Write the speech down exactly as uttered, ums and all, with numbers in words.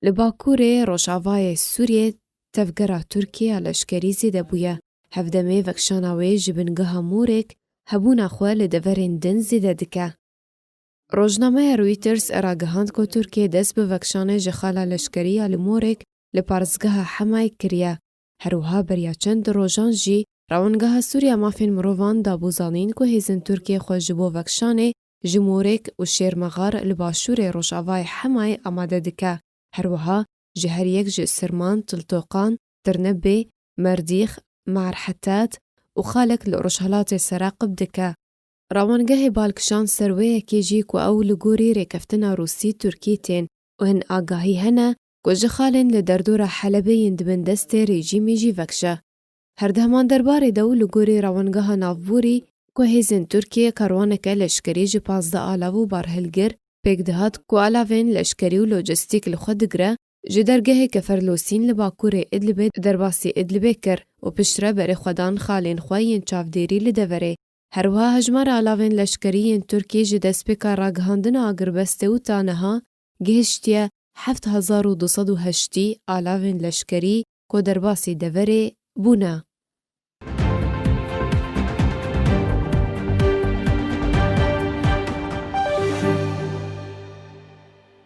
Li bakurê rojavayê Sûriyê tevgera Tirkiyê ya leşkerî zêde bûye. Hevdemê vekşana wê ji bingeha Mûrêk hebûna xwe li deverên din zêde dike. Rojnameya Reuters ragihand ku Tirkiye dest bi vekşanê ji xala leşkerî ya li Mûrêk li parêzgeha Hemayê kiriye. Her wiha beriya çend rojan jî Rewangeha Sûriya Mafên Mirovan dabû zanîn ku hêzên Tirkiye xwe ji bo vekşanê ji Mûrêk û Şêrmexar li başûrê rojavayê Hemayê amade dike. Her wiha ji her yek ji Sirman, Tiltoqan, Tirnebê, Merdîx, Merhetat û Xalek li rojhilatê Seraqib dike. Rawangehê bal kişand ser wê yekê jî ku ew li gorî rêkeftina Rûsî-Tirkî tên û hin agahî hene ku ji xalên li derdora Helebê yên di bin destê rejîmê jî vekşe. Her dehman derbarê de û li gorî Rawangeha Navborî ku hêzên Tirkiyê karwaneke leşkerî ji pazdeh alav û barhilgir pêk dihat ku alavên leşkerî û lojistîk li xwe digire, ji dergehê Keferlosîn li bakurê Idlibê derbasî Idlibê kir û piştre berê xwe dan xalên xwe yên çavdêrî li deverê. Her wiha hejmara alavên leşkerî yên Tirkiyê ji destpêka ragihandina agirbestê û ta niha gihiştiye heft hezar û du sed û heştî alavên leşkerî ku derbasî deverê bûne.